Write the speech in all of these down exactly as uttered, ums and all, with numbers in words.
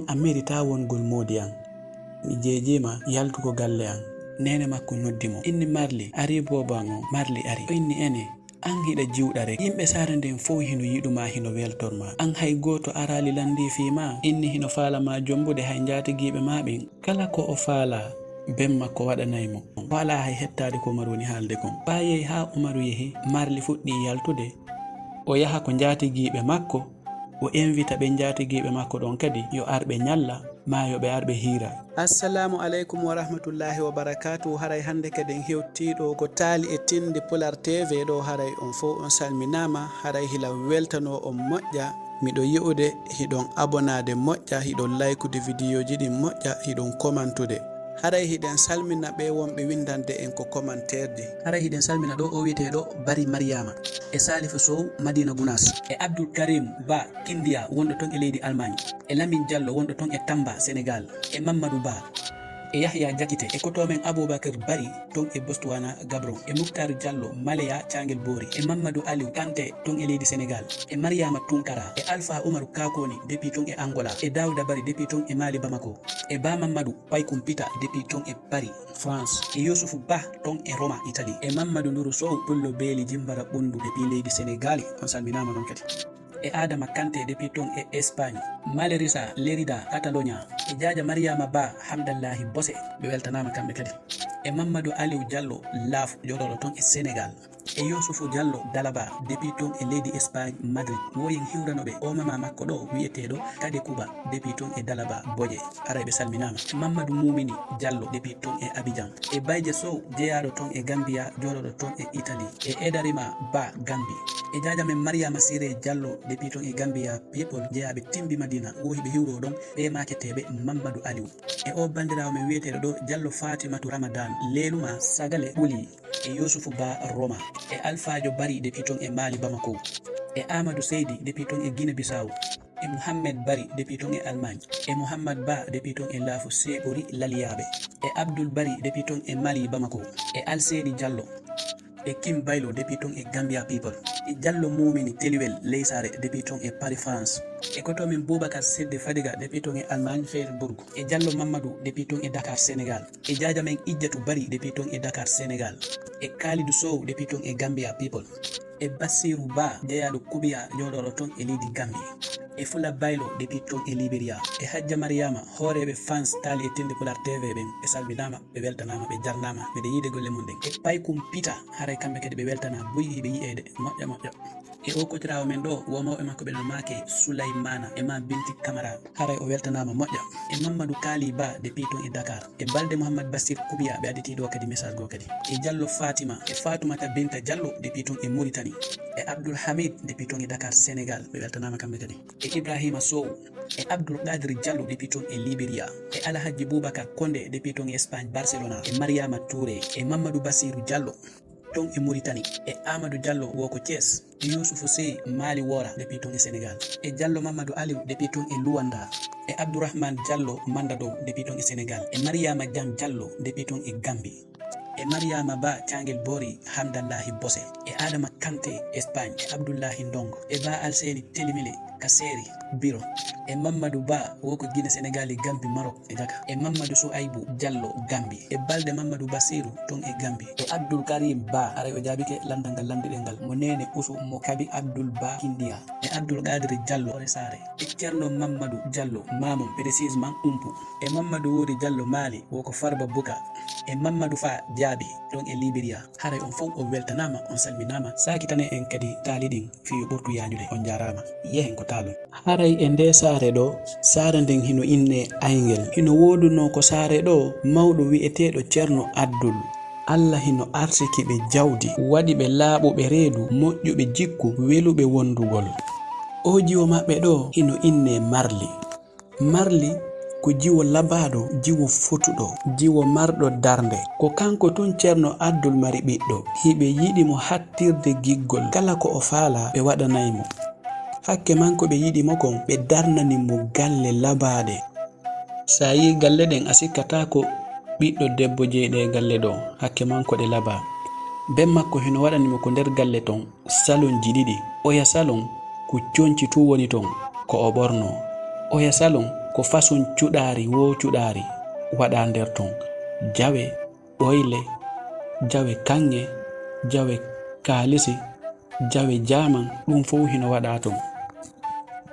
A meritaa wongol moodi an. Mi jeejiima yaltugo galle an. Neene makko noddi mo. Inni Marli, ari boobo an on. Marli ari. O inni ene. An hiɗa jiwɗa rek. Yimɓe saare nden fow hino yiɗu ma, hino weltor ma. An hay gooto araali landii fii ma. Inni hino faala ma jombude hay njaatigiiɓe ma ɓen. Kala ko o faala, ben makko waɗanay mo. O alaa hay hettaade ko Umaru woni haalde kon. Ɓaa yehi haa Umaru yehi, Marli fuɗɗii yaltude. O yaha ko njaatigiiɓe makko, o invita ɓe njaatigiiɓe makko ɗon kadi yo ar ɓe ñalla, maa yo ɓe ar ɓe hiira. Assalaamu aleykum wa rahmatullaahi wa barakaatuhu. Haray hannde kadi en hewtii ɗo ko taali e tinde Pulaar T V ɗo. Haray on fow on salminaama. Haray hila weltanoo on moƴƴa. Miɗo yi'ude hiɗon abonaade moƴƴa, hiɗon laykude vidiyooji ɗin moƴƴa, hiɗon komantude. Haray hiɗen salmina ɓe wonɓe windande en ko commentaire ji. Haray hiɗen salmina ɗo o wi'eteeɗo Bari Mariama, e Salifu Sow Madina Gunaas, e Abdul Karim Ba Kindiya wonɗo ton e leydi Allemagne, e Lamin Jallo wonɗo ton e Tamba Senegal, e Mammadu Ba, e Yahya Jakite, e kotoomen Abubakar Bari ton e Botswana Gabron, e Muktar Jallo Maleya Cangel Boori, e Mammadu Aliw Kante ton e leydi Senegal, e Mariama Tunkara, e Alfa Umaru Kakoni depuis ton e Angola, e Dawda Bari depuis ton e Mali Bamako, e Ba Mammadu Paykum Pita depuis ton e Paris, France, e Yusufu Bah ton e Roma, Italie, e Mammadu Nduru Sow Pullo Beeli Jimbara Ɓundu depuis leydi Senegali, on salminaama ɗon kadi. E Adama Kante depuis ton e Espagne, Malerisa Lerida Catalonia, e Jaaja Mariama Ba Hamdallahi Bose, ɓe weltanaama kamɓe kadi. E Mammadu Aliw Jallo Laaf jooɗooɗo ton e Senegal. E Yusufu Jallo Dalaba depuis ton e leydi Espagne, Madrid. Woyen hiwrano ɓe o mama makko ɗo wi'eteeɗo Kade Kuba depuis ton e Dalaba Boje. Haray ɓe salminaama. Mammadu Mumini Jallo depuis ton e Abidjan. E Bayje Sow jeyaaɗo ton e Gambia, jooɗooɗo ton e Italie. E Edarima Ba Gambi. E jaaja men Mariama Sire Jallo depuis ton e Gambia. People jeyaaɓe Timbi Madina, wo hiɓe hiwroo ɗon, ɓe maaketeeɓe Mammadu Aliw. E o bandiraawo men wi'eteeɗo ɗo Jallo Fatimatu Ramadan, Leeluma Sagale Ɓuli. E Yusufu Ba Roma, e Alfaajo Bari depuis ton e Mali Bamako, e Amadou Seydi depuis ton e Guinée Bissau, e Mouhamed Bari depuis ton e Allemagne, e Mouhammad Ba depuis ton e Laafu Seeɓori Laliyaaɓe, e Abdoul Bari depuis ton e Mali Bamako, e Alseydi Jallo, e Kim Baylo depuis ton e Gambia People, e Jallo Mumini Teliwel Leysare depuis ton e Paris France, e koto men Boubacar Sedde Fadiga depuis ton e Allemagne Freiburg, e Jallo Mamadou depuis ton e Dakar Sénégal. E jaaja men Ijjatu Bari depuis ton e Dakar Sénégal, e Kalidou Sow depuis ton e Gambia People, e Bassirou Ba jeyaaɗo Kubiya jooɗooɗo ton e leydi Gambie, e Fula Baylo depuis ton e Liberia, e Hajja Mariama hooreeɓe fans taali e tinde Pulaar T V ɓen, ɓe salminaama, ɓe weltanaama, ɓe jarnaama, ɓe yiide golle mum ɗen, e Paykum Pita, haray kamɓe kadi ɓe weltanaa buy hiɓe yi'eede moƴƴa moƴƴa. E o kotiraawo men ɗo, wo mawɓe makko ɓe no maake Sulaymana e ma Binti Kamara. Haray o weltanaama moƴƴa. E Mammadu Kaali Ba depuis ton e Dakar. E Balde Mouhammad Bassir Koubiya ɓe additii ɗo kadi message goo kadi. E Jallo Fatima, e Fatumata Binta Jallo depuis ton e Mauritanie. E Abdoul Hamid depuis ton e Dakar, Sénégal. Ɓe weltanaama kamɓe kadi. E Ibrahima Sow. E Abdoul Qadir Jallo depuis ton e Liberia. E Alhaji Boubacar Konde depuis ton e Espagne, Barcelona. E Mariama Touré. E Mamadou Bassirou Jallo ton e Mauritanie, e Amadou Diallo wo ko Thiès, e Youssoufou Sey Mali Wora depuis ton e Sénégal, e Diallo Mamadou Aliou depuis ton e Luanda, e Abdourahmane Diallo Mandadow depuis ton e Sénégal, e Mariama Diang Diallo depuis ton e Gambie, e Mariama Ba Cangel Bori Hamdallahi Bose, e Adama Kanté Espagne, e Abdoulahi Ndongo, e Ba Alseni Telimile Kaseri Biro, e Mamadou Ba wo ko Guinée Sénégal e Gambie Maroc. E Daka, e Mamadou Souaibou Diallo Gambie, e Balde Mamadou Bassirou ton e Gambie, e Abdoul Karim Ba, haray o jaabike landal ngal landiɗen ngal, mo Nene Ousou mo Kabi Abdoul Ba Kindiya, e Abdoul Qadir Diallo Hoore Saare, e Ceerno Mamadou Diallo Mamon précisément Umpu, e Mamadou Wodi Diallo Mali wo ko Farba Buka, e Mamadou Fa Diaby ton e Liberia. Haray on fow on weltanaama, on salminaama. Saakitane en kadi taali ɗin fii yo ɓurtu yaañude. On jaaraama. Yehen ko taalon. Haray e ndee saare ɗoo, saare nden hino innee Ayngel. Hino woodunoo ko saare ɗoo mawɗo wi'eteeɗo Ceerno Abdul. Alla hino arsiki ɓe jawdi, waɗi ɓe laaɓuɓe reedu, moƴƴuɓe jikku, weluɓe wondugol. Oo jiwo maɓɓe ɗoo hino innee Marli. Marli ko jiwo labaaɗo, jiwo fotuɗo, jiwo marɗo darnde. Ko kanko tun Ceerno Abdul mari ɓiɗɗo. Hiɓe yiɗi mo hattirde giggol. Kala ko o faalaa, ɓe waɗanay mo. Hakke man ko ɓe yiɗi mo kon, ɓe darnani mo galle labaaɗe. Sa yi'i galle ɗen, a sikkataa ko ɓiɗɗo debbo jeyi ɗee galle ɗoo. Hakke man ko ɗe labaa. Ben makko hino waɗani mo ko nder galle ton. Salonji ɗiɗi. Oya salon ko conci tun woni ton, ko o ɓornoo. Oya salon Ko façon cuɗaari woo cuɗaari waɗaa nder ton. Jawe, ɓoyle, jawe kaŋŋe, jawe kaalisi, jawe jaaman, ɗum fow hino waɗaa ton.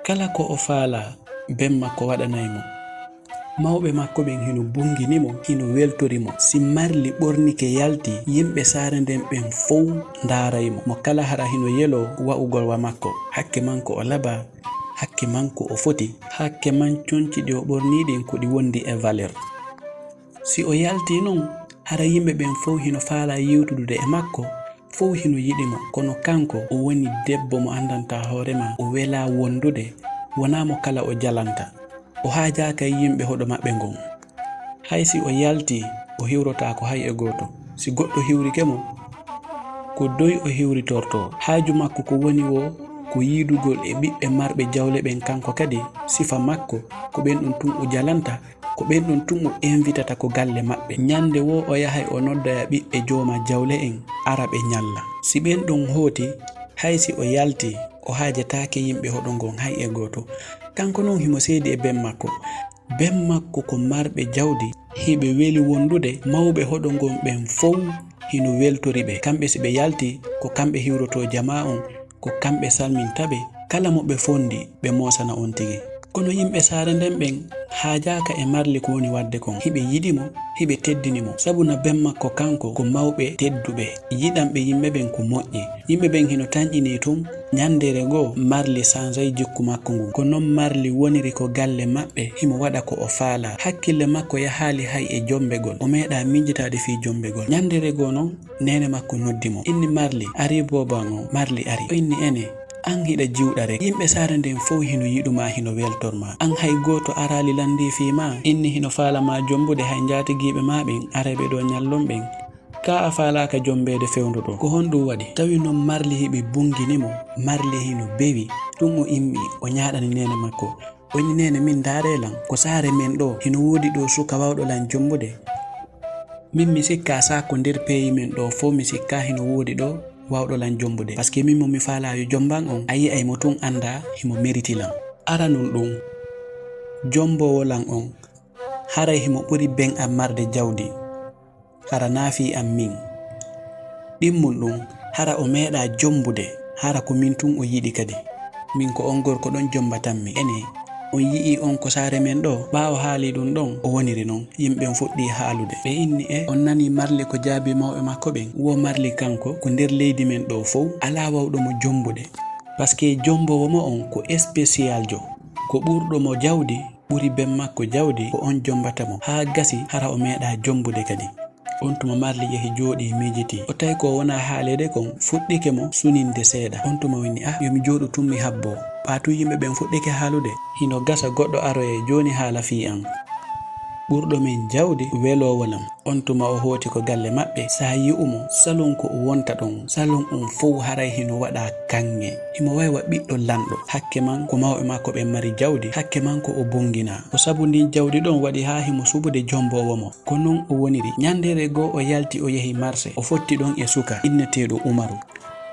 Kala ko o faalaa, ben makko waɗanay mo. Mawɓe makko ɓen hino bungini mo, hino weltori mo. Si marli ɓornike yalti, yimɓe saare nden ɓen fow ndaaray mo. Mo kala hara hino yeloo wa'ugol wa makko. Hakke man ko o labaa, hakke man ko o foti, hakke man conci ɗi o ɓornii ɗin ko ɗi wondi e valeur. Si o yaltii non, hara yimɓe ɓen fow hino faalaa yewtudude e makko, fow hino yiɗi mo, kono kanko o woni debbo mo andantaa hoore maa, o welaa wondude, wonaa mo kala o jalanta. O haajaaka e yimɓe hoɗo maɓɓe ngon. Hay si o yaltii, o hiwrotaako hay e gooto. Si goɗɗo hiwrike mo, ko doy o hiwritortoo. Haaju makko ko woni woo, ko yiidugol e ɓiɓɓe marɓe jawle ɓen kanko kadi, sifa makko, ko ɓen ɗon tun o jalanta, ko ɓen ɗon tun o invitata ko galle maɓɓe. Ñande woo o yahay o noddoya ɓiɓɓe jooma jawle en, ara ɓe ñalla. Si ɓen ɗon hooti, hay si o yaltii, o haajataake yimɓe hoɗo ngon hay e gooto. Kanko non himo seedi e ben makko. Ben makko ko marɓe jawdi, hiɓe weli wondude, mawɓe hoɗo ngon ɓen fow hino weltori ɓe. Kamɓe si ɓe yaltii, ko kamɓe hiwrotoo jamaa on, ko kamɓe salminta ɓe, kala mo ɓe fondi, ɓe moosana on tigi. Kono yimɓe saare nden ɓen haajaaka e marli ko woni waɗde kon. Hiɓe yiɗi mo, hiɓe teddini mo. Sabu na ben makko kanko ko mawɓe tedduɓe. Yiɗanɓe yimɓe ɓen ko moƴƴi. Yimɓe ɓen hino tanƴinii tun, ñandeere goo marli sanzay jikku makko ngun. Ko non marli woniri ko galle maɓɓe, himo waɗa ko o faalaa. Hakkille makko yahaali hay e jombegol. O meeɗaa miijitaade fii jombegol. Ñandeere goo non, neene makko noddi mo. Inni marli, ari boobo an on. Marli ari. O inni ene, an hiɗa jiwɗa rek. Yimɓe saare nden fow hino yiɗu maa, hino weltor maa. An hay gooto araali lanndii fii maa. Inni hino faala maa jombude hay njaatigiiɓe maa ɓen, arayɓe ɗoo ñallon ɓen. Kaa a faalaaka jombeede fewndo ɗoo. Ko honɗum waɗi? Tawi non marli hiɓe bungini mo, marli hino bewi. Tun o immi, o ñaaɗani neene makko. O inni neene, min ndaaree lan, ko saare men ɗoo, hino woodi ɗoo suka wawɗo lan jombude. Min mi sikkaa sa ko nder peeyi men ɗoo fow, mi sikkaa hino woodi ɗoo wawɗo lan jombude. Parce que min mo mi faalaa yo jomban on, a yi'ay mo tun anndaa himo meriti lan. Aranun ɗun, jomboowo lan on, haray himo ɓuri ben an marde jawdi. Hara naa fii an min. Ɗimmun ɗun, hara o meeɗaa jombude, hara ko min tun o yiɗi kadi. Min ko on gorko ɗon jombatanmi. Ene, on yi'ii on ko saare men ɗoo? Ɓaawo haalii ɗun ɗon, o woniri non. Yimɓe ɓen fuɗɗii haalude. Ɓe inni e, on nanii marli ko jaabii mawɓe makko ɓen? Wo marli kanko, ko nder leydi men ɗoo fow, alaa wawɗo mo jombude. Parce que jomboowo mo on ko spécial jo. Ko ɓurɗo mo jawdi, ɓuri ben makko jawdi, ko on jombata mo. Haa gasi, hara o meeɗaa jombude kadi. On tuma marli yehi jooɗii miijitii. O tawi ko wonaa haaleede kon fuɗɗike mo suninde seeɗa. On tuma o inni, ah, yo mi jooɗu tun mi habboo. Ɓaa tun yimɓe ɓen fuɗɗike haalude. Hino gasa goɗɗo aroyee jooni haala fii an. Ɓurɗo men jawdi weloowo lan. On tuma o hooti ko galle maɓɓe. Sa yi'u mo, salon ko o wonta ɗon. Salon on fow haray hino waɗaa kaŋŋe. Himo way wa ɓiɗɗo lanɗo. Hakke man ko mawɓe makko ɓen mari jawdi. Hakke man ko o bonginaa. Ko sabu ndin jawdi ɗon waɗi haa himo suɓude jomboowo mo. Ko non o woniri. Ñandeere goo o yalti o yehi marse. O fotti ɗon e suka inneteeɗo Umaru.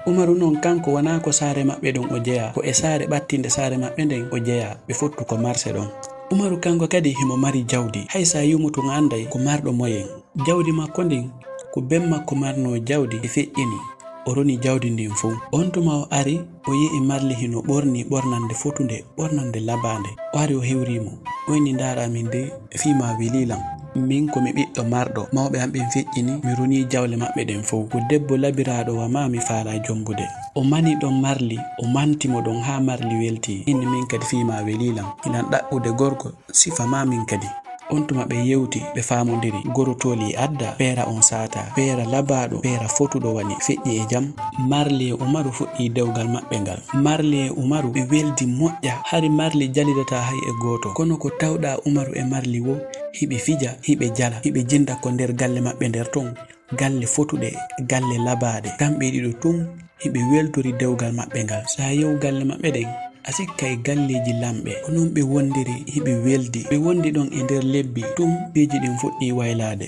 Umaru non kanko wanaa ko saare maɓɓe ɗon o jeyaa. Ko e saare ɓattinde saare maɓɓe nden o jeyaa. Ɓe fottu ko marse ɗon. Umaru kanko kadi himo mari jawdi. Hay sa yi'u mo tun a anday ko marɗo moyen. Jawdi makko ndin, ko ben makko marnoo jawdi, ɓe feƴƴini. O roni jawdi ndin fow. On tuma o ari, o yi'i marli hino ɓornii ɓornande fotunde, ɓornande labaande. O ari o hewrii mo. O inni, ndaaraa min dey, fii maa welii lan. Min ko mi ɓiɗɗo marɗo. Mawɓe an ɓen feƴƴini, mi ronii jawle maɓɓe ɗen fow. Ko debbo labiraaɗo wa maa mi faalaa jombude. O mani ɗon marli, o manti mo ɗon haa marli weltii. Inni, min kadi fii maa welii lan. Hiɗan ɗaɓɓude gorko, sifa maa min kadi. On tuma ɓe yewti, ɓe faamondiri. Goro toolii adda, peera on saata. Peera labaaɗo, peera fotuɗo wani, feƴƴi e jam. Marli e Umaru fuɗɗii dewgal maɓɓe ngal. Marli e Umaru ɓe weldi moƴƴa. Hari marli jalidataa hay e gooto. Kono ko tawɗaa Umaru e marli woo, hiɓe fija, hiɓe jala, hiɓe jinda ko nder galle maɓɓe nder ton. Galle fotuɗe, galle labaaɗe. Kamɓe ɗiɗo tun, hiɓe weltori dewgal maɓɓe ngal. Sa yewu galle maɓɓe ɗen, a sikkay galleeji lamɓe. Ko non ɓe wondiri, hiɓe weldi. Ɓe wondi ɗon e nder lebbi, tun piiji ɗin fuɗɗii waylaade.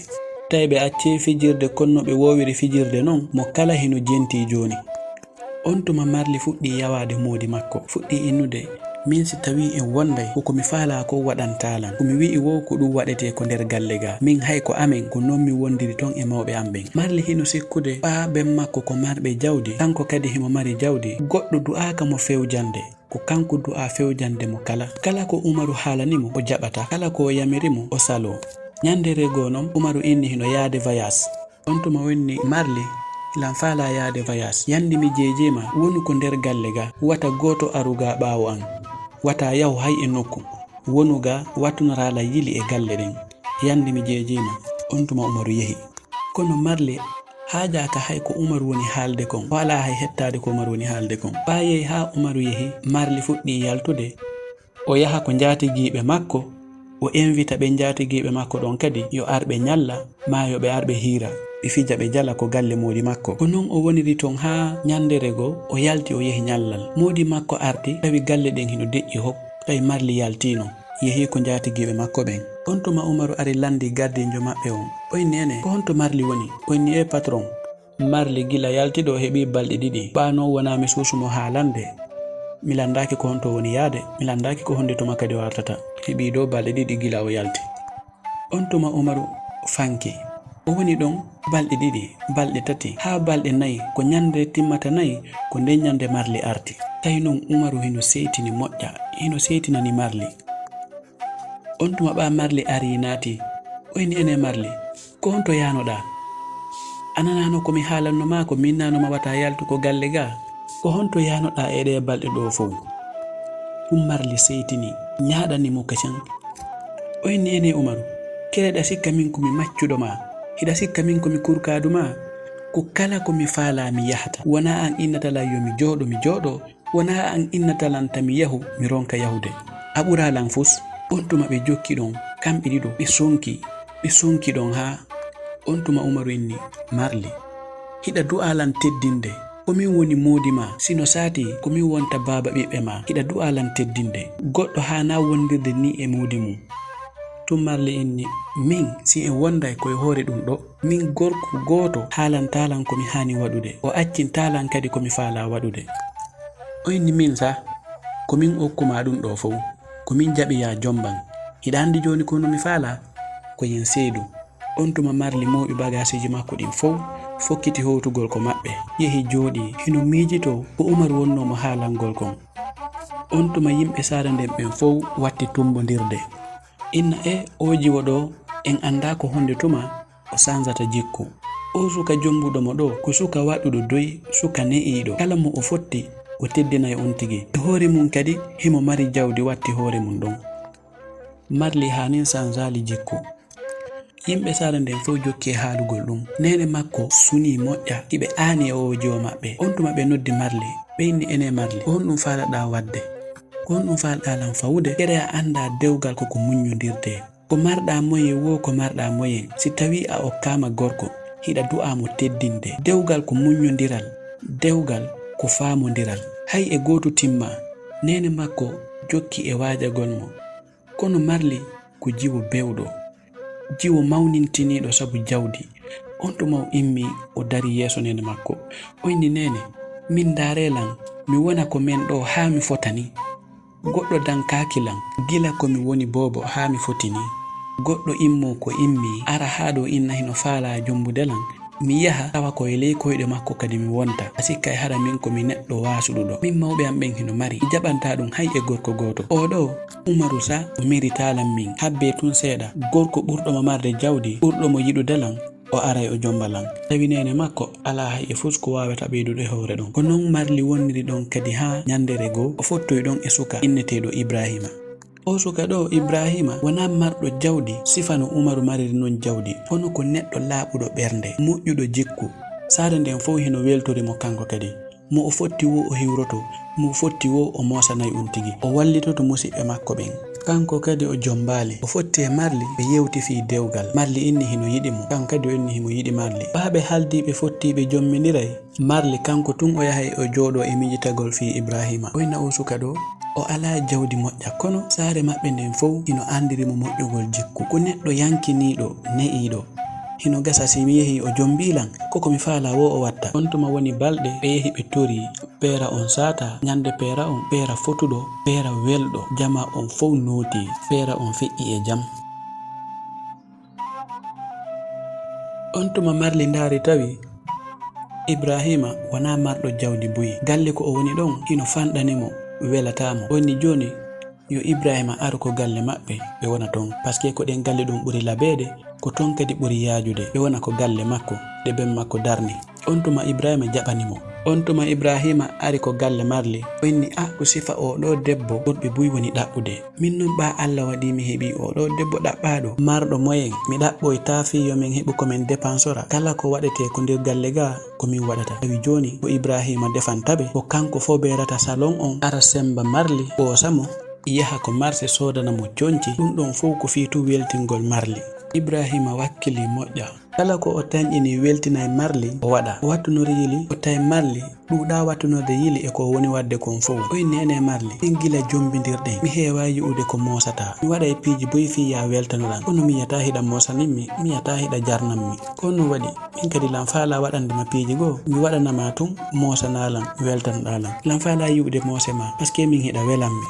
Tawi ɓe accii fijirde kon no ɓe woowiri fijirde non, mo kala hino jentii jooni. On tuma marli fuɗɗii yawaade moodi makko, fuɗɗii innude, Min si tawii en wonday, ko ko mi faalaa ko waɗantaa lan. Ko mi wi'i wo ko ɗun waɗetee ko nder galle ga. Min hay ko amen, ko non mi wondiri ton e mawɓe an ɓen. Marli hino sikkude ɓaa ben makko ko marɓe jawdi, kanko kadi himo mari jawdi. Goɗɗo du'aaka mo fewjande. Ko kanko du'aa fewjande mo kala. Kala ko Umaru haalani mo, o jaɓata. Kala ko o yamiri mo, o saloo. Ɲanndere goo non, Umaru inni hino yaade vayaas. On tuma o inni Marli, hiɗan faalaa yaade vayaas. Yandi mi jeejiima, wonu ko nder galle ga. Wata gooto aru ga ɓaawo an. Wata yahu hay e nokku. Wonu ga, wattunoraa lan yili e galle ɗen. Yandi mi jeejiima. On tuma Umaru yehi. Kono Marli haajaaka hay ko Umaru woni haalde kon. O alaa hay hettaade ko Umaru woni haalde kon. Ɓaa yehi haa Umaru yehi, Marli fuɗɗii yaltude. O yaha ko njaatigiiɓe makko, o invita ɓen njaatigiiɓe makko ɗon kadi yo ar ɓe ɲalla, maa yo ɓe ar ɓe hiira, ɓe fija ɓe jala ko galle moodi makko. Ko non o woniri ton haa ɲanndere goo, o yalti o yehi ɲallal. Moodi makko arti, tawi galle ɗen hino deƴƴi hok, tawi Marli yaltiino, yehi ko njaatigiiɓe makko ɓen. On tuma Umaru ari lanndii gardiijo maɓɓe on. O inni, ene, ko honto Marli woni? O inni, ee patron, Marli gila yalti ɗoo heɓii balɗe ɗiɗi. Ɓaa non wonaa mi suusu mo haalande. Mi lanndaaki ko honto woni yaade, mi lanndaaki ko honde tuma kadi o artata. Heɓii ɗoo balɗe ɗiɗi gila o yalti. On tuma Umaru fanki. O woni ɗon balɗe ɗiɗi, balɗe tati, haa balɗe nayi, ko ɲande timmata nayi, ko nden ɲande Marli arti. Tawi non Umaru hino seytini moƴƴa, hino seytinani Marli. On tuma ɓaa Marli arii naati. O inni, ene Marli, ko honto yaanoɗaa? A nanaano ko mi haalanno maa, ko min naano ma wata yaltu ko galle ga? Ko honto yaanoɗaa e ɗee balɗe ɗoo fow? Ɗun Marli seytini, ɲaaɗani mo kacan. O inni, ene Umaru, kere hiɗa sikka min ko mi maccuɗo maa? Hiɗa sikka min ko mi kurkaadu maa? Ko kala ko mi faalaa mi yahata. Wonaa an innata lan yo mi jooɗo, mi jooɗo. Wonaa an innata lan ta mi yahu, mi ronka yahude. A ɓuraa lan fus. On tuma ɓe jokki ɗon, kamɓe ɗiɗo, ɓe sonki, ɓe sonki ɗon haa. On tuma Umaru inni, Marli, hiɗa du'aa lan teddinde. Ko min woni moodi maa, si no saatii, ko min wonta baaba ɓiɓɓe maa. Hiɗa du'aa lan teddinde. Goɗɗo haanaa wondirde nii e moodi mun. Tun Marli inni, min, si en wonday ko e hoore ɗun ɗoo. Min gorko gooto haalantaa lan ko mi haani waɗude, o accintaa lan kadi ko mi faalaa waɗude. O inni, min sah, ko min okku maa ɗun ɗoo fow, ko min jaɓi yaa jomban. Hiɗa anndi jooni ko no mi faalaa? Ko yen seedu. On tuma Marli mooɓi bagaasiiji makko ɗin fow, fokkiti howtugol ko maɓɓe. Yehi jooɗii, hino miijitoo ko Umaru wonnoo mo haalangol kon. On tuma yimɓe saare nden ɓen fow watti tumbondirde. Inna e oo jiwo ɗoo, en anndaa ko honde tuma o sanzata jikku. Oo suka jombuɗo mo ɗoo, ko suka waɗuɗo doy, suka ne'iiɗo. Kala mo o fotti, o teddinay on tigi. E hoore mun kadi, himo mari jawdi watti hoore mun ɗon. Marli hanin sanzaali jikku. Yimɓe saare nden fow jokki e haalugol ɗun. Neene makko sunii moƴƴa, hiɓe aani e oo jiwo maɓɓe. On tuma ɓe noddi Marli, ɓe inni, ene Marli, ko honɗun faalaɗaa waɗde? Ko honɗun faalaɗaa lan fawude? Kere a anndaa dewgal ko ko muɲɲondirtee. Ko marɗaa moyen woo ko marɗaa moyen, si tawii a okkaama gorko, hiɗa du'aa mo teddinde. Dewgal ko muɲɲondiral, dewgal ko faamondiral. Hay e gooto timmaa. Neene makko jokki e waajagol mo. Kono Marli ko jiwo bewɗo, jiwo mawnintiniiɗo sabu jawdi. On tuma o immii, o darii yeeso neene makko. O inni, neene, min ndaaree lan, mi wona ko men ɗoo haa mi fota nii. Goɗɗo dankaaki lan, gila ko mi woni boobo haa mi foti nii. Goɗɗo immoo ko immii, ara haa ɗoo inna hino faalaa jombude lan. Mi yaha tawa ko e ley koyɗe makko kadi mi wonta. A sikkay hara min ko mi neɗɗo waasuɗuɗo. Min mawɓe an ɓen hino mari. Mi jaɓantaa ɗun hay e gorko gooto. Oo ɗoo, Umaru sa, o meritaa lan min. Habbee tun seeɗa. Gorko ɓurɗo mo marde jawdi, ɓurɗo mo yiɗude lan, o aray o jomba lan. Tawi neene makko alaa hay e fus ko waawata ɓeydude e hoore ɗon. Ko non Marli wonniri ɗon kadi haa ɲanndere goo, o fottoyi ɗon e suka inneteeɗo Ibraahiima. Oo suka ɗoo, Ibraahiima, wonaa marɗo jawdi, sifa no Umaru mariri non jawdi, kono ko neɗɗo laaɓuɗo ɓernde, moƴƴuɗo jikku. Saare nden fow hino weltori mo kanko kadi. Mo o fotti woo o hiwroto, mo o fotti woo o moosanay on tigi. O wallitoto musiɓɓe makko ɓen. Kanko kadi o jombaali. O fotti e Marli, ɓe yewti fii dewgal. Marli inni hino yiɗi mo. Kanko kadi o inni himo yiɗi Marli. Ɓaa ɓe haaldii ɓe fottii ɓe jommindiray. Marli kanko tun o yahay o jooɗoo e miijitagol fii Ibraahiima. O inna oo suka ɗoo, o alaa jawdi moƴƴa, kono saare maɓɓe nden fow hino anndiri mo moƴƴugol jikku. Ko neɗɗo yankiniiɗo, ne'iiɗo. Hino gasa si mi yehii o jombii lan, ko ko mi faalaa woo o watta. On tuma woni balɗe ɓe yehi ɓe torii, peera on saata, ñande peera on, peera fotuɗo, peera welɗo, jamaa on fow nootii, peera on feƴƴi e jam. On tuma Marli ndaari tawi Ibraahiima wanaa marɗo jawdi buy. Galle ko o woni ɗon hino fanɗani mo, welataa mo. O inni jooni yo Ibraahiima ar ko galle maɓɓe, ɓe wona ton. Paske ko ɗen galle ɗon ɓuri labeede, ko ton kadi ɓuri yaajude. Ɓe wona ko galle makko, ɗe ben makko darni. On tuma Ibraahiima jaɓani mo. On tuma Ibraahiima ari ko galle Marli. O inni, "Ah, ko sifa oo ɗoo debbo worɓe buy woni ɗaɓɓude. Min non ɓaa Alla waɗii mi heɓii oo ɗoo debbo ɗaɓɓaaɗo, marɗo moyen. Mi ɗaɓɓoytaa fii yo min heɓu ko min depansora. Kala ko waɗetee ko nder galle gaa, ko min waɗata." Tawi jooni ko Ibraahiima defanta ɓe, ko kanko fobeerata salon on, ara semba Marli, ɓoosa mo, yaha ko marse soodana mo conci. Ɗum ɗon fow ko fii tun weltingol Marli. Ibraahiima wakkilii moƴƴa. Kala ko o tanƴinii weltinay Marli, o waɗa. O wattunori yili, o tawi Marli ɗuuɗaa wattunorde yili e ko o woni waɗde kon fow. O inni, "Enee Marli, min gila jombindirɗen, mi heewaa yi'ude ko moosataa. Mi waɗay piiji buy fii yaa weltano lan. Kono mi yi'ataa hiɗa moosanin mi, mi yi'ataa hiɗa jarnan mi. Ko honɗum waɗi? Min kadi lan faalaa waɗande ma piiji goo. Mi waɗana ma tun, moosanaa lan, weltanoɗaa lan. Lan faalaa yi'ude moose maa, paske min hiɗa welan mi."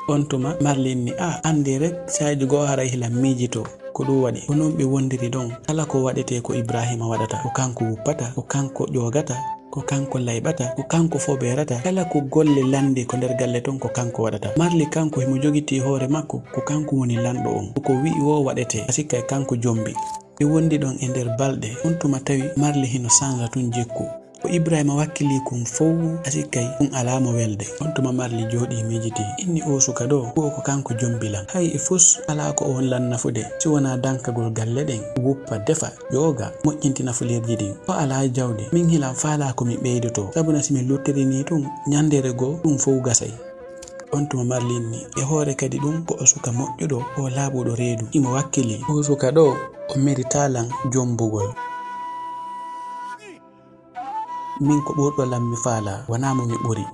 On tuma Marli inni, "Ah, anndee rek, saa'iiji goo haray hilan miijitoo." Ko ɗum waɗi. Ko non ɓe wondiri ɗon. Kala ko waɗetee ko Ibraahiima waɗata. Ko kanko wuppata, ko kanko ƴoogata, ko kanko layɓata, ko kanko fobeerata. Kala ko golle lanndii ko nder galle ton ko kanko waɗata. Marli kanko himo jogitii hoore makko, ko kanko woni lanɗo on. Ko ko wi'i woo waɗetee. A sikkay kanko jombi. Ɓe wondi ɗon e nder balɗe. On tuma tawi Marli hino sansa tun jikku. Ko Ibraahiima wakkilii kon fow, a sikkay ɗum alaa mo welde. On tuma Marli jooɗii miijitii. Inni, "Oo suka ɗoo, wo ko kanko jombi lan. Hay e fus alaa ko o won lan nafude, si wonaa dankagol galle ɗen, wuppa, defa, ƴooga, moƴƴintina fulirji ɗin. O alaa jawdi. Min hilan faalaa ko mi ɓeydotoo. Sabuna si mi luttiri nii tun, ñandeere goo, ɗum fow gasay." On tuma Marli inni, "E hoore kadi ɗum ko o suka moƴƴuɗo, o laaɓuɗo reedu. Himo wakkilii. Oo suka ɗoo, o meritaa lan jombugol. Min ko ɓurɗo lan mi faalaa, wanaa mo mi ɓuri.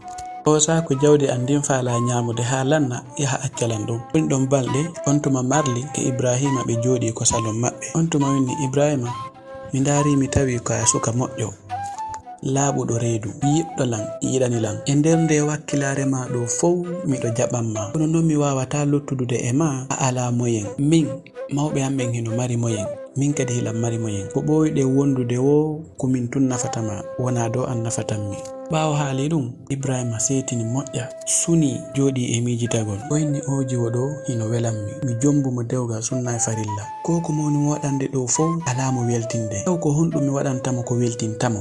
Oo saako jawdi an ndin faalaa ñaamude haa lanna, yaha acca lan ɗum." Ɗum ɗon balɗe, on tuma Marli e Ibraahiima ɓe jooɗii ko salon maɓɓe. On tuma o inni, "Ibraahiima, mi ndaarii mi tawii ko a suka moƴƴo, laaɓuɗo reedu, yiɗɗo lan, yiɗani lan. E nder ndee wakkilaare maa ɗoo fow miɗo jaɓan maa. Kono non mi waawataa luttudude e maa a alaa moyen. Min, mawɓe an ɓen hino mari moyen. Min kadi hilan mari moyen. Ko ɓooyɗen wondude woo, ko min tun nafata ma, wonaa ɗoo an nafatan mi." Ɓaawo haalii ɗum, Ibraahiima seetini moƴƴa, sunii, jooɗii e miijitagol. O inni, "Oo jiwo ɗoo hino welan mi. Mi jombu mo dewgal sunna e farilla. Ko ko mawni mo waɗande ɗoo fow, alaa mo weltinde. Taw ko honɗum mi waɗanta mo ko weltinta mo?"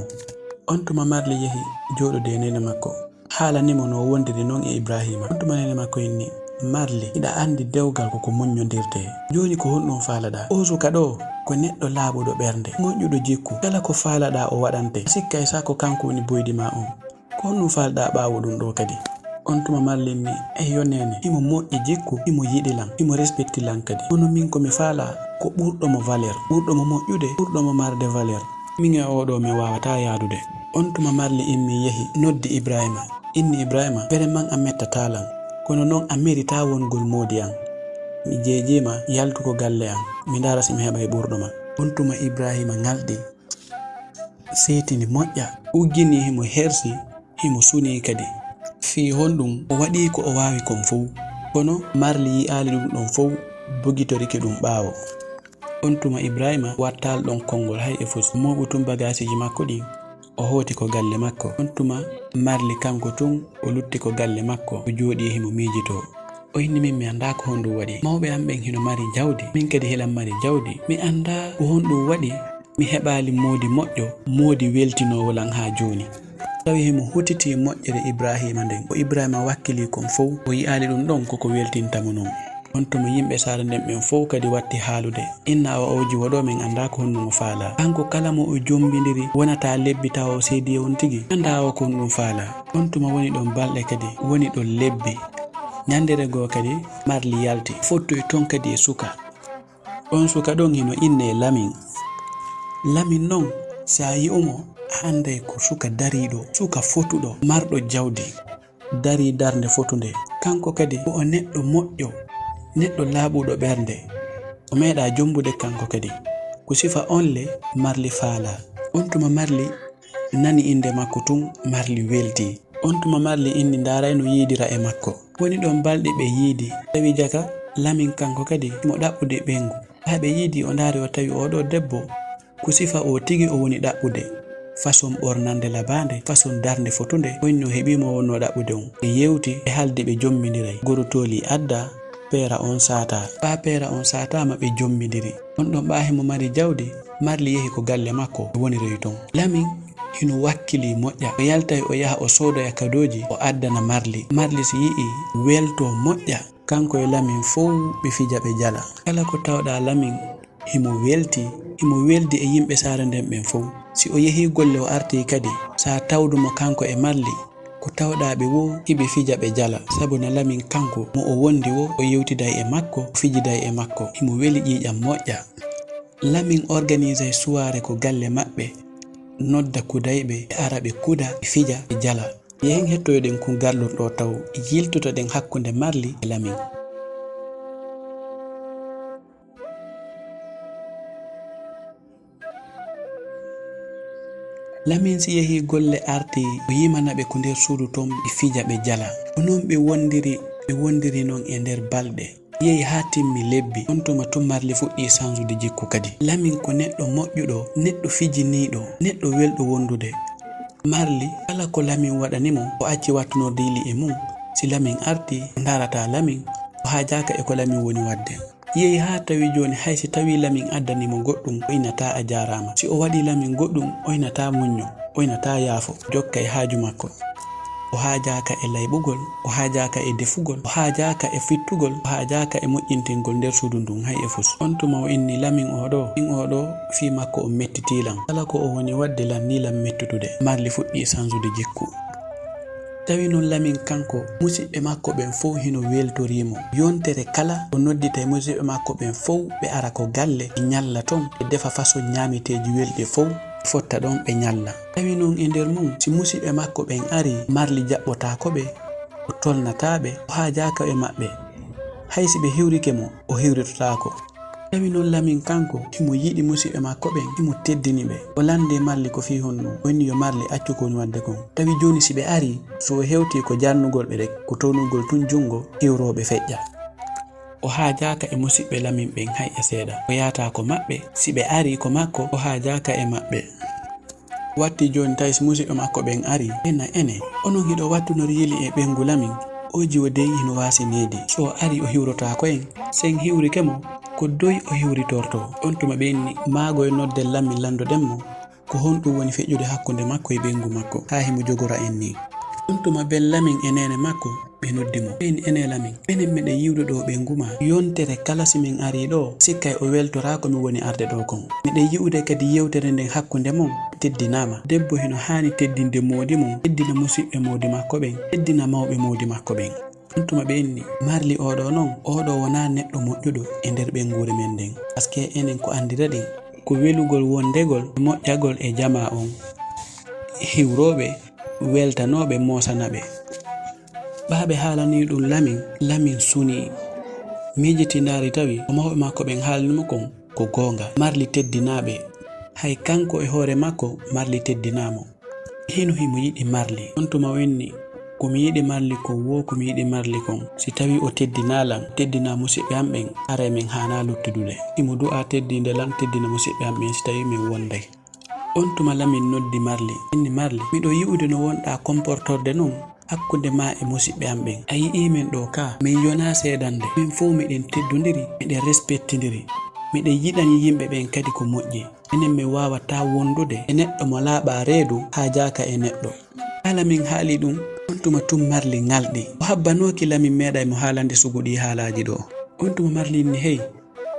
On tuma Marli yehi jooɗude e neene makko. Haalani mo no o wondiri non e Ibraahiima. On tuma neene makko inni, "Marli, hiɗa anndi dewgal ko ko muññondirtee. Jooni ko honɗum faalaɗaa? Oo suka ɗoo ko neɗɗo laaɓuɗo ɓernde, moƴƴuɗo jikku. Kala ko faalaɗaa o waɗante. Sikkay sa ko kanko woni boydi maa on. Ko honɗum faalaɗaa ɓaawo ɗum ɗoo kadi?" On tuma Marli inni, "Eyyo neene, himo moƴƴi jikku, himo yiɗi lan, himo respecti lan kadi. Kono min ko mi faalaa ko ɓurɗo mo valeur, ɓurɗo mo moƴƴude, ɓurɗo mo marde valeur. Min e oo ɗoo min waawataa yaadude." On tuma Marli immii yehi noddi Ibraahiima. Inni, "Ibraahiima, vraiment a mettataa lan. Kono non a meritaa wongol moodi an. Mi jeejiima, yaltu ko galle an. Mi ndaara si mi heɓay ɓurɗo ma." On tuma Ibraahiima ŋalɗi, seetini moƴƴa, ugginii himo hersi, himo sunii kadi. Fii honɗum o waɗii ko o waawi kon fow. Kono Marli yi'aali ɗum ɗon fow, bogitorike ɗum ɓaawo. On tuma Ibraahiima wattaali ɗon konngol hay e fus. Mooɓu tun bagaasiji makko ɗin, o hooti ko galle makko. On tuma Marli kanko tun, o lutti ko galle makko, o jooɗii himo miijitoo. O inni, "Min mi anndaa ko honɗum waɗi. Mawɓe an ɓen hino mari jawdi, min kadi hilan mari jawdi. Mi anndaa ko honɗum waɗi mi heɓaali moodi moƴƴo, moodi weltinoowo lan haa jooni." Tawi himo hutitii moƴƴere Ibraahiima nden. Ko Ibraahiima wakkilii kon fow, o yi'aali ɗum ɗon ko ko weltinta mo non. On tuma yimɓe saare nden ɓen fow kadi watti haalude. Inna awa oo jiwo ɗoo min anndaa ko honɗum o faalaa. Kanko kala mo o jombindiri wonata lebbi tawa o seedii e on tigi. Anndaa o ko honɗum faalaa. On tuma woni ɗon balɗe kadi, woni ɗon lebbi. Ñandeere goo kadi Marli yalti, fottoyi ton kadi e suka. On suka ɗon hino innee Lamin. Lamin non, si a yi'u mo, a annday ko suka dariiɗo, suka fotuɗo, marɗo jawdi. Darii darnde fotunde. Kanko kadi ko o neɗɗo moƴƴo, neɗɗo laaɓuɗo ɓernde. O meeɗaa jombude kanko kadi. Ko sifa on le Marli faalaa. On tuma Marli nani innde makko tun, Marli weltii. On tuma Marli inni ndaarayno yiidira e makko. Woni ɗon balɗe ɓe yiidi, tawi jaka Lamin kanko kadi mo ɗaɓɓude ɓeyngu. Haa ɓe yiidi o ndaari o tawi oo ɗoo debbo, ko sifa oo tigi o woni ɗaɓɓude. Façon ɓornande labaande, façon darnde fotunde, on no heɓii mo wonnoo ɗaɓɓude on. Ɓe yewti, ɓe haaldi ɓe jommindiray. Gorotooli adda, peera on saataa. Ɓaa peera on saataama ɓe jommindiri. On ɗon ɓaa himo mari jawdi, Marli yehi ko galle makko, ɓe woniroyi ton. Lamin hino wakkilii moƴƴa. O yaltay o yaha o soodoya kadooji, o addana Marli. Marli si yi'ii, weltoo moƴƴa. Kanko e Lamin fow ɓe fija ɓe jala. Kala ko tawɗaa Lamin himo welti, himo weldi e yimɓe saare nden ɓen fow. Si o yehii golle o artii kadi, saa tawdu mo kanko e Marli, ko tawɗaa ɓe woo hiɓe fija ɓe jala. Sabu na Lamin kanko mo o wondi woo, o yewtiday e makko, o fijiday e makko. Himo weli ƴiiƴam moƴƴa. Lamin organisay suwaare ko galle maɓɓe, nodda kudayɓe, ɓe ara ɓe kuda, ɓe fija, ɓe jala. Yehen hettoyoɗen kun garlun ɗoo taw, yiltotoɗen hakkunde Marli e Lamin. Lamin si yehii golle artii, o yimana ɓe ko nder suudu ton, ɓe fija, ɓe jala. Ko non ɓe wondiri, ɓe wondiri non e nder balɗe. Yehi haa timmi lebbi, on tuma tun Marli fuɗɗii sansude jikku kadi. Lamin ko neɗɗo moƴƴuɗo, neɗɗo fijiniiɗo, neɗɗo welɗo wondude. Marli, kala ko Lamin waɗani mo, o acci wattunordeeli e mun. Si Lamin artii, o ndaarataa Lamin, o haajaaka e ko Lamin woni waɗde. Yehi haa tawi jooni hay si tawii Lamin addanii mo goɗɗun, o inataa a jaaraama. Si o waɗii Lamin goɗɗun, o inataa muɲɲo, o inataa yaafo. Jokkay haaju makko. O haajaaka e layɓugol, o haajaaka e defugol, o haajaaka e fittugol, o haajaaka e moƴƴintingol nder suudu ndun hay e fus. On tuma o inni Lamin oo ɗoo, min oo ɗoo fii makko on mettitii lan. Kala ko o woni waɗde lan nii lan mettutude. Marli fuɗɗii sansude jikku. Tawi non Lamin kanko, musiɓɓe makko ɓen fow hino weltorii mo. Yontere kala o nodditay musiɓɓe makko ɓen fow ɓe ara ko galle, ɓe ɲalla ton, ɓe defa façon ɲaameteeji welɗi fow, ɓe fotta ɗon ɓe ɲalla. Tawi non e nder mun, si musiɓɓe makko ɓen arii, Marli jaɓɓotaako ɓe, o tolnataa ɓe, o haajaaka e maɓɓe. Hay si ɓe hiwrike mo, o hiwritotaako. Tawi non Lamin kanko, himo yiɗi musiɓɓe makko ɓen, himo teddini ɓe. O landee Marli ko fii honɗun, o inni yo Marli accu ko woni waɗde kon. Tawi jooni si ɓe arii, si o hewtii ko jarnugol ɓe rek, ko townugol tun junngo, hiwroo ɓe feƴƴa. O haajaaka e musiɓɓe Lamin ɓen hay e seeɗa. O yahataa ko maɓɓe, si ɓe arii ko makko, o haajaaka e maɓɓe. Watti jooni tawi si musiɓɓe makko ɓen arii, ɓe na ene, onon hiɗo wattunori yili e ɓeyngu Lamin, oo jiwo dey hino waasi needi. Si o arii o hiwrotaako en, si en hiwrike mo, ko doy o hiwritortoo. On tuma ɓe inni, maago e nodden Lamin lanndoɗen mo, ko honɗun woni feƴƴude hakkunde makko e ɓeyngu makko, haa himo jogora en nii. On tuma ben Lamin e neene makko, ɓe noddi mo. Ɓe inni, enee Lamin, enen meɗen yi'ude ɗoo ɓeyngu maa. Yontere kala si min arii ɗoo, sikkay o weltoraa ko min woni arde ɗoo kon. Meɗen yi'ude kadi yewtere nden hakkunde mon teddinaama. Debbo hino haani teddinde moodi mum, teddina musiɓɓe moodi makko ɓen, teddina mawɓe moodi makko ɓen. On tuma ɓe inni, Marli oo ɗoo non, oo ɗoo wonaa neɗɗo moƴƴuɗo e nder ɓeynguure men nden. Paske enen ko anndiraɗen, ko welugol wondegol, moƴƴagol e jamaa on. Hiwrooɓe, weltanooɓe, moosana ɓe. Ɓaa ɓe haalanii ɗun Lamin, Lamin sunii. Miijiti ndaari tawi ko mawɓe makko ɓen haalni mo kon ko goonga. Marli teddinaa ɓe. Hay kanko e hoore makko, Marli teddinaa mo. Hino himo yiɗi Marli. On tuma o inni, ko mi yiɗi Marli kon woo ko mi yiɗi Marli kon. Si tawii o teddinaa lan, teddinaa musiɓɓe an ɓen, haray men haanaa luttudude. Himo du'aa teddinde lan, teddina musiɓɓe an ɓen si tawii men wonday. On tuma Lamin noddi Marli, inni, Marli, miɗo yi'ude no wonɗaa komportorde non hakkunde maa e musiɓɓe an ɓen. A yi'ii men ɗoo kaa, min yonaa seedande. Min fow miɗen teddondiri, miɗen respektindiri. Miɗen yiɗani yimɓe ɓen kadi ko moƴƴi. Enen min waawataa wondude e neɗɗo mo laaɓaa reedu, haajaaka e neɗɗo. Kala min haalii ɗun, on tuma tun Marli ŋalɗi. O habbanooki Lamin meeɗay mo haalande sugu ɗii haalaaji ɗoo. On tuma Marli inni, hey,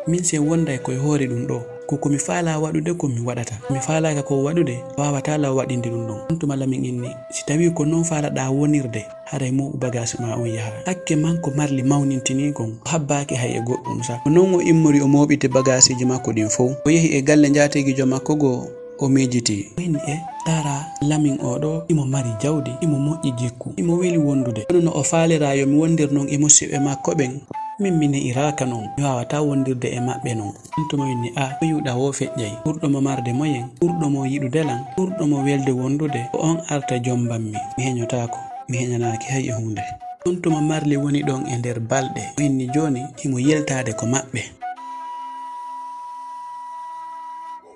min si en wonday ko e hoore ɗun ɗoo, ko ko mi faalaa waɗude kon mi waɗata. Ko mi faalaaka kon waɗude, waawataa law waɗinde ɗun ɗon. On tuma Lamin inni, si tawii ko non faalaɗaa wonirde, haray mooɓu bagaasi maa on yaha. Hakke man ko Marli mawnintinii kon, o habbaaki hay e goɗɗun sah. Ko non o immori o mooɓiti bagaasiiji makko ɗin fow. O yehi e galle njaatigiijo makko goo, O miijitii. O inni e, "Tara, Lamin oo ɗoo, imo mari jawdi, imo moƴƴi jikku, imo weli wondude. Kono no o faaliraa yo mi wondir noon e musiɓɓe makko ɓen, min mi ne'iraaka noon, mi waawataa wondirde e maɓɓe noon." On tuma o inni, "A, o yi'uɗaa woo feƴƴay. Ɓurɗo mo marde moyen, ɓurɗo mo yiɗude lan, ɓurɗo mo welde wondude, ko on arta jomban mi. Mi heñotaako, mi heñanaaki hay e huunde." On tuma Marli woni ɗon e nder balɗe. O inni jooni himo yeltaade ko maɓɓe.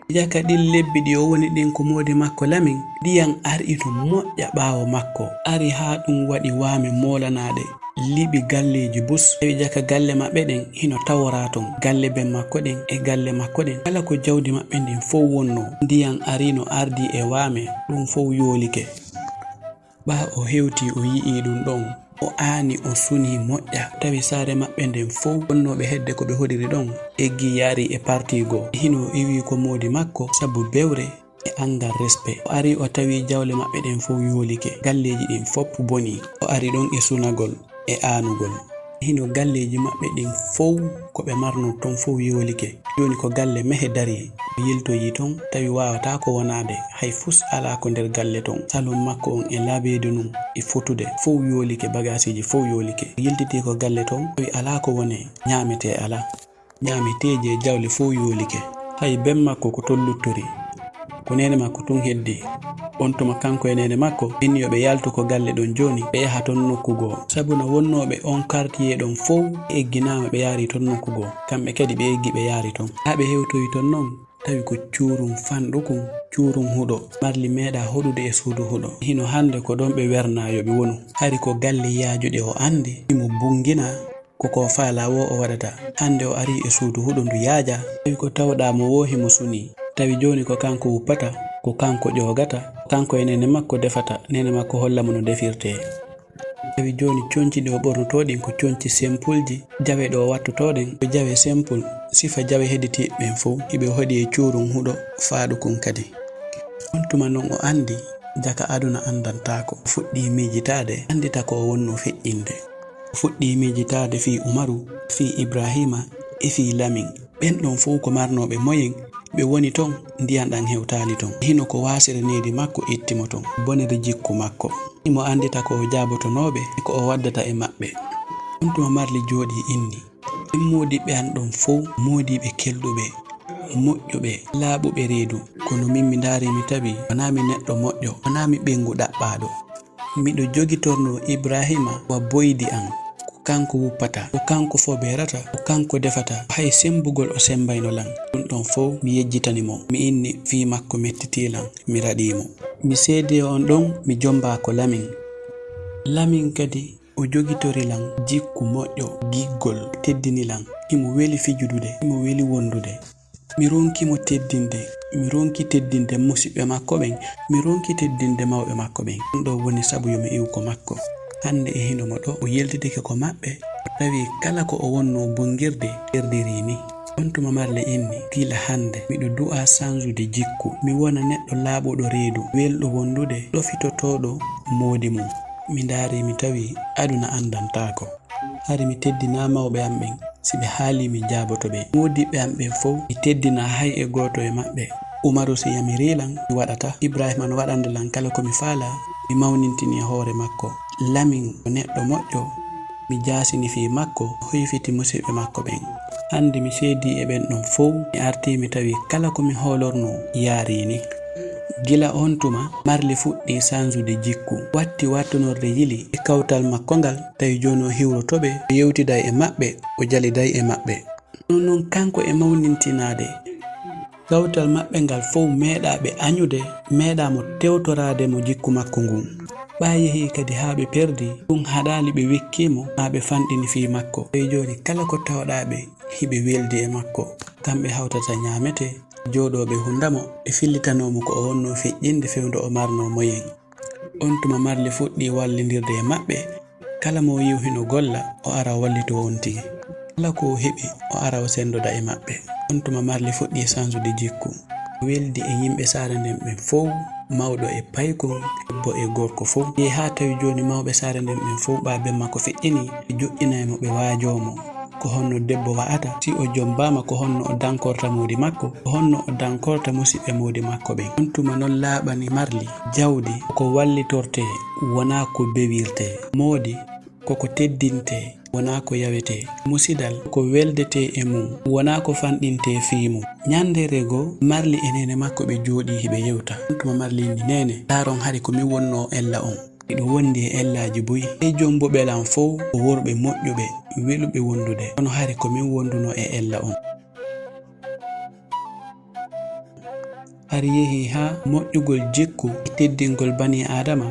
Jaka ɗin lebbi ɗi o woni ɗin ko moodi makko Lamin, ndiyan ari no moƴƴa ɓaawo makko. Ari haa ɗum waɗi waame moolanaade, liɓi galleeji bus. Tawi jaka galle maɓɓe ɗen hino taworaa ton, galle ben makko ɗen e galle makko ɗen. Kala ko jawdi maɓɓe ndin fow wonnoo, ndiyan ari no ardii e waame, ɗum fow yoolike. Ɓaa o hewtii, o yi'ii ɗum ɗon, o aani, o sunii moƴƴa. Tawi saare maɓɓe nden fow, wonnooɓe hedde ko ɓe hoɗiri ɗon, eggii yaari e partii goo. Hino iwii ko moodi makko sabu bewre e anngal respect. O arii, o tawii jawle maɓɓe ɗen fow yoolike, galleeji ɗin fow bonii. O ari ɗon e sunagol e aanugol. Hino galleeji maɓɓe ɗin fow ko ɓe marnoo ton fow yoolike. Jooni ko galle mehe darii. O yiltoyii ton, tawi waawataa ko wonaade, hay fus alaa ko nder galle ton. Salon makko on e laabeedu ndun e fotude fow yoolike, bagaasiiji fow yoolike. O yiltitii ko galle ton, tawi alaa ko wonee, ñaametee alaa. Ñaameteeji e jawle fow yoolike. Hay ben makko ko ton luttori. Ko neene makko tun heddii. On tuma kanko e neene makko, inni yo ɓe yaltu ko galle ɗon jooni, ɓe yaha ton nokku goo. Sabu no wonnooɓe on kartiyee ɗon fow egginaama, ɓe yaarii ton nokku goo. Kamɓe kadi ɓe eggi, ɓe yaari ton. Haa ɓe hewtoyi ton non, tawi ko cuurum fanɗukun, cuurum huɗo. Marli meeɗaa hoɗude e suudu huɗo. Hino hannde ko ɗon ɓe wernaa yo ɓe wonu. Hari ko galle yaajuɗe o anndi, himo bunngina. Ko ko faalaa woo o waɗata. Hannde o arii e suudu huɗo ndu yaajaa. Tawi ko tawɗaa mo woo himo sunii. Tawi jooni ko kanko wuppata, ko kanko ƴoogata, ko kanko e neene makko defata, neene makko holla mo no defirtee. Tawi jooni conci ɗi o ɓornotoo ɗin ko conci sempulji, jawe ɗe o wattotoo ɗen ko jawe sempul, sifa jawe heditiiɓe ɓen fow, hiɓe hoɗi e cuurum huɗo faaɗukun kadi. On tuma non o anndi jaka aduna anndantaako. O fuɗɗii miijitaade, anndita ko o wonnoo feƴƴinde. O fuɗɗii miijitaade fii Umaru, fii Ibraahiima e fii Lamin. Ɓen ɗon fow ko marnooɓe moyen, ɓe woni ton, ndiyan ɗan hewtaali ton. Hino ko waasere needi makko itti mo ton, bonere jikku makko. Himo anndita ko o jaabotonooɓe e ko o waddata e maɓɓe. On tuma Marli jooɗii inni, ɓen moodiɓɓe an ɗon fow, moodiɓɓe kelɗuɓe, moƴƴuɓe, laaɓuɓe reedu. Kono min mi ndaarii mi tawi wanaa mi neɗɗo moƴƴo, wanaa mi ɓeyngu ɗaɓɓaaɗo. Miɗo jogitornoo Ibraahiima wa boydi an. Ko kanko wuppata, ko kanko fobeerata, ko kanko defata. Hay semmbugol o semmbayno lan. Ɗum ɗon fow mi yejjitani mo. Mi inni fii makko mettitii lan, mi raɗii mo. Mi seedee on ɗon, mi jommbaa ko Lamin. Lamin kadi o jogitori lan jikku moƴƴo, giggol, teddini lan. Himo weli fijudude, himo weli wondude. Mi ronki mo teddinde, mi ronki teddinde musiɓɓe makko ɓen, mi ronki teddinde mawɓe makko ɓen. Ɗum ɗoo woni sabu yo mi iw ko makko. Hannde e hino mo ɗoo, o yeltitike ko maɓɓe, o tawi kala ko o wonnoo bonngirde, herdirii mi. On tuma Marli inni, gila hannde, miɗo du'aa sansude jikku, mi wona neɗɗo laaɓuɗo reedu, welɗo wondude, ɗofitotooɗo moodi mum. Mi ndaarii mi tawi aduna anndantaako. Hari mi teddinaa mawɓe am ɓen, si ɓe haalii mi jaaboto ɓe. Moodiɓɓe am ɓen fow, mi teddinaa hay e gooto e maɓɓe. Umaru si yamirii lan, mi waɗata. Ibraahiima no waɗande lan kala ko mi faalaa, mi mawnintini e hoore makko. Lamin ko neɗɗo moƴƴo, mi jaasini fii makko, hoyfiti musiɓɓe makko ɓen. Hannde mi seedii e ɓen ɗon fow, mi artii mi tawi kala ko mi hoolornoo yaarii ni. Gila on tuma, Marli fuɗɗii sansude jikku, watti wattunorde yili e kawtal makko ngal, tawi jooni o hiwroto ɓe, o yewtiday e maɓɓe, o jaliday e maɓɓe. Kono non kanko e mawnintinaade, kawtal maɓɓe ngal fow meeɗaa ɓe añude, meeɗaa mo tewtoraade mo jikku makko ngun. Ɓaa yehii kadi haa ɓe perdi, ɗum haɗaali ɓe wekkii mo, maa ɓe fanɗini fii makko. Tawi jooni kala ko tawɗaa ɓe, hiɓe weldi e makko. Kamɓe hawtata ñaamete, jooɗooɓe hunda mo, ɓe fillitanoo mo ko o wonnoo feƴƴinde fewndo o marnoo moyen. On tuma Marli fuɗɗii wallindirde e maɓɓe, kala mo o yi'u hino golla, o ara o wallitoo on tigi. Kala ko o heɓi, o ara o senndoda e maɓɓe. On tuma Marli fuɗɗii sansude jikku. O weldi e yimɓe saare nden ɓen fow, mawɗo e paykun, debbo e gorko fow. Yehi haa tawi jooni mawɓe saare nden ɓen fow, ɓaa ben makko feƴƴinii, ɓe joƴƴinay mo, ɓe waajoo mo. Ko honno debbo wa'ata? Si o jombaama, ko honno o dankorta moodi makko? Ko honno o dankorta musiɓɓe moodi makko ɓen? On tuma non laaɓani Marli, jawdi ko wallitortee, wonaa ko bewirtee. Moodi ko ko teddintee, wonaa ko yawetee. Musidal ko weldetee e mum, wonaa ko fanɗintee fii mum. Ñanndeere goo, Marli e neene makko ɓe jooɗii hiɓe yewta. On tuma Marli inni, "Neene, ndaaron hari ko min wonnoo ella on. Miɗo wondi e ellaaji buy. Ɓee jombuɓe lan fow ko worɓe moƴƴuɓe, weluɓe wondude. Kono hari ko min wondunoo e ella on." Hari yehii haa moƴƴugol jikku e teddingol banii Aadama,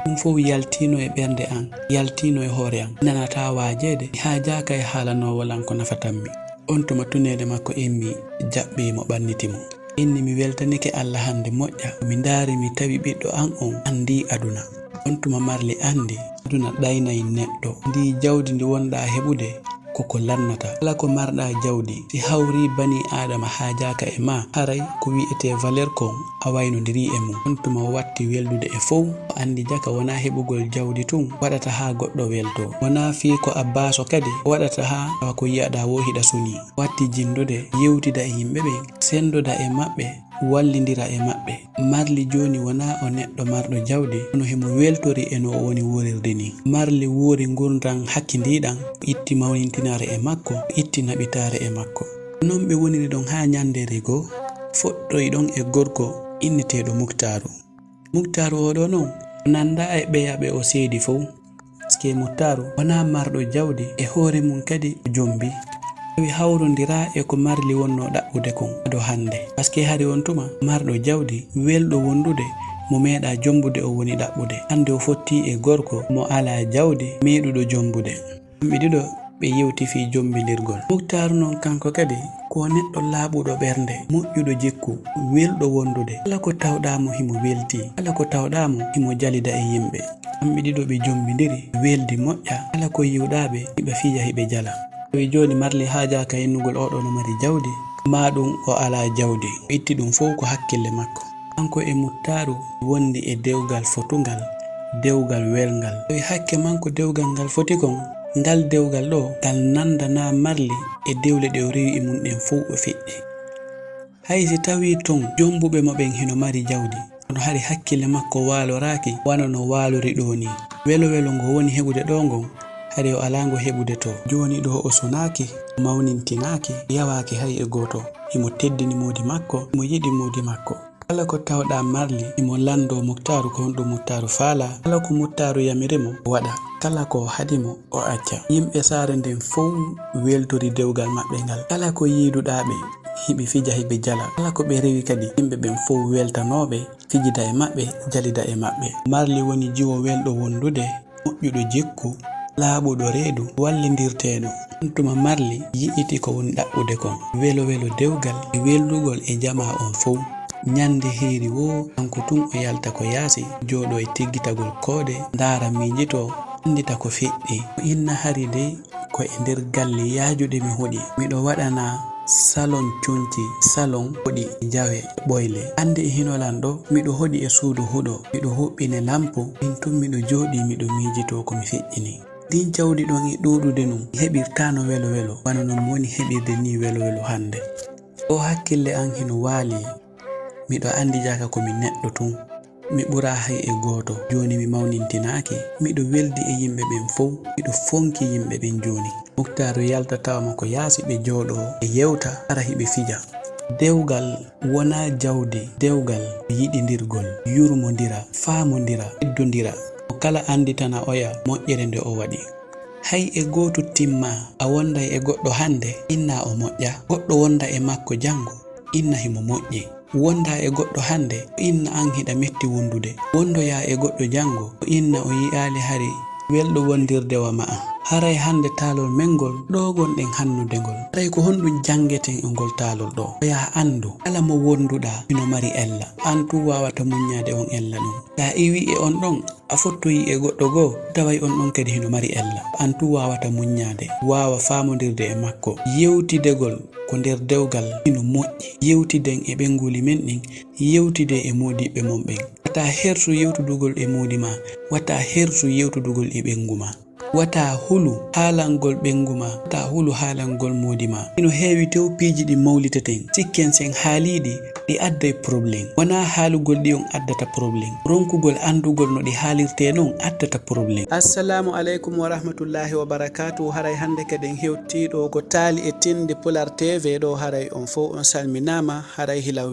ɗum fow yaltiino e ɓernde an, yaltiino e hoore an. Mi nanataa waajeede, mi haajaaka e haalanoowo lan ko nafatammi. On tuma tuneede makko immi, jaɓɓii mo, ɓanniti mo. Inni, "Mi weltanike Alla hannde moƴƴa, ko mi ndaari mi tawi ɓiɗɗo an on anndii aduna." On tuma Marli anndi aduna ɗaynay neɗɗo. Ndii jawdi ndi wonɗaa heɓude ko ko lannata. Kala ko marɗaa jawdi, si hawrii banii Aadama haajaaka e maa, haray ko wi'etee valeur kon a waynondirii e mum. On tuma o watti weldude e fow, o anndi jaka wonaa heɓugol jawdi tun waɗata haa goɗɗo weltoo. Wonaa fii ko a baaso kadi waɗata haa tawa ko yi'aɗaa woo hiɗa sunii. O watti jinndude, yewtida e yimɓe ɓen, senndoda e maɓɓe, wallindira e maɓɓe. Marli jooni wonaa o neɗɗo marɗo jawdi, kono himo weltori e no o woni wuurirde nii. Marli wuuri ngurndan hakkindiiɗan, itti mawnintinaare e makko, itti naɓitaare e makko. Non ɓe woniri ɗon haa ñanndeere goo, foɗɗoyi ɗon e gorko inneteeɗo Muktaaru. Muktaaru oo ɗoo non, o nanndaa e ɓeya ɓe o seedi fow. Paske Muktaaru wonaa marɗo jawdi, e hoore mum kadi o jombii. Tawi hawrondiraa e ko Marli wonnoo ɗaɓɓude kon ado hannde. Paske hari on tuma, marɗo jawdi, welɗo wondude, mo meeɗaa jombude o woni ɗaɓɓude. Hannde o fottii e gorko mo alaa jawdi, meeɗuɗo jombude. Kamɓe ɗiɗo ɓe yewti fii jombindirgol. Muktaaru non kanko kadi ko neɗɗo laaɓuɗo ɓernde, moƴƴuɗo jikku, welɗo wondude. Kala ko tawɗaa mo himo weltii, kala ko tawɗaa mo himo jalida e yimɓe. Kamɓe ɗiɗo ɓe jombindiri, weldi moƴƴa, kala ko yi'uɗaa ɓe, hiɓe fija, hiɓe jala. Tawi jooni Marli haajaaka innugol oo ɗoo no mari jawdi, maa ɗum o alaa jawdi. O itti ɗum fow ko hakkille makko. Kanko e Muktaaru wondi e dewgal fotungal, dewgal welngal. Tawi hakke makko dewgal ngal foti kon, ngal dewgal ɗoo, ngal nanndanaa Marli e dewle ɗe o rewi e mum ɗen fow o feƴƴi. Hay si tawii ton jombuɓe mo ɓen hino mari jawdi, kono hari hakkille makko waaloraaki wano no waalori ɗoo nii. Welo-welo ngo woni heɓude ɗoo ngon, hari o alaa ngo heɓude too. Jooni ɗoo o sunaaki, o mawnintinaaki, o yawaaki hay e gooto. Himo teddini moodi makko, himo yiɗi moodi makko. Kala ko tawɗaa Marli, himo lanndoo Muktaaru ko honɗum Muktaaru faalaa. Kala ko Muktaaru yamiri mo, o waɗa. Kala ko haɗi mo, o acca. Yimɓe saare nden fow weltori dewgal maɓɓe ngal. Kala ko yiiduɗaa ɓe, hiɓe fija, hiɓe jala. Kala ko ɓe rewi kadi, yimɓe ɓen fow weltanooɓe, fijida e maɓɓe, jalida e maɓɓe. Marli woni jiwo welɗo wondude, moƴƴuɗo jikku, laaɓuɗo reedu, wallindirteeɗo. On tuma Marli yi'iti ko woni ɗaɓɓude kon. Welo-welo dewgal e weldugol e jamaa on fow. Ñannde hiiri woo, kanko tun o yalta ko yaasi, jooɗoo e tiggitagol koode, ndaara, miijitoo, anndita ko feƴƴi. O inna hari dey, ko e nder galle yaajuɗe mi hoɗi. Miɗo waɗana salon conci, salon hoɗi, jawe, ɓoyle. Hannde e hino lan ɗoo, miɗo hoɗi e suudu huɗo, miɗo huɓɓine lampu, min tun miɗo jooɗii, miɗo miijitoo ko mi feƴƴini. Ndin jawdi ɗon e ɗuuɗude nun, mi heɓirtaano welo-welo, wano non mi woni heɓirde nii welo-welo hannde. O hakkille an hino waali, miɗo anndi jaka ko mi neɗɗo tun. Mi ɓuraa hay e gooto. Jooni mi mawnintinaaki. Miɗo weldi e yimɓe ɓen fow. Miɗo fonki yimɓe ɓen jooni. Muktaaru yalta tawa mo ko yaasi, ɓe jooɗoo, ɓe yewta, hara hiɓe fija. Dewgal wonaa jawdi. Dewgal ko yiɗindirgol, yurmondira, faamondira, teddondira. Mo kala annditana oya moƴƴere nde o waɗi. Hay e gooto timmaa, a wonday e goɗɗo hannde, inna o moƴƴa. Goɗɗo wonda e makko janngo, inna himo moƴƴi. Wondaa e goɗɗo hannde, ko inna an hiɗa metti wondude. Wondoyaa e goɗɗo janngo, ko inna o yi'aali hari welɗo wondirde wa ma'a. Haray hannde taalol men ngol, ɗoo gonɗen hannude ngol. Haray ko honɗum janngeten e ngol taalol ɗoo? Ko yaa anndu, kala mo wonduɗaa hino mari ella. An tun waawata muññaade on ella ɗum. Yaa iwii e on ɗon, a fottoyii e goɗɗo goo, taway on ɗon kadi hino mari ella. An tun waawata muññaade, waawa faamondirde e makko. Yewtidegol ko nder dewgal hino moƴƴi. Yewtiden e ɓeynguuli men ɗin, yewtidee e moodiɓɓe mon ɓen. Wata hertu yewtudugol e moodi maa, wata hertu yewtudugol e ɓeyngu maa. Wata hulu haalangol ɓeyngu ma, wata hulu haalangol moodi ma. Ino heewi tew piiji ɗi mawliteten, sikken sen haaliiɗi, ɗi adday problème. Wonaa haalugol ɗi on addata problème. Ronkugol anndugol no ɗi haalirtee non addata problème. Assalaamu aleykum wa rahmatullaahi wa barakaatuhu. Haray hannde kadi en hewtii ɗoo ko Taali e Tinndi Pulaar T V ɗoo. Haray on fow on salminaama. Haray hila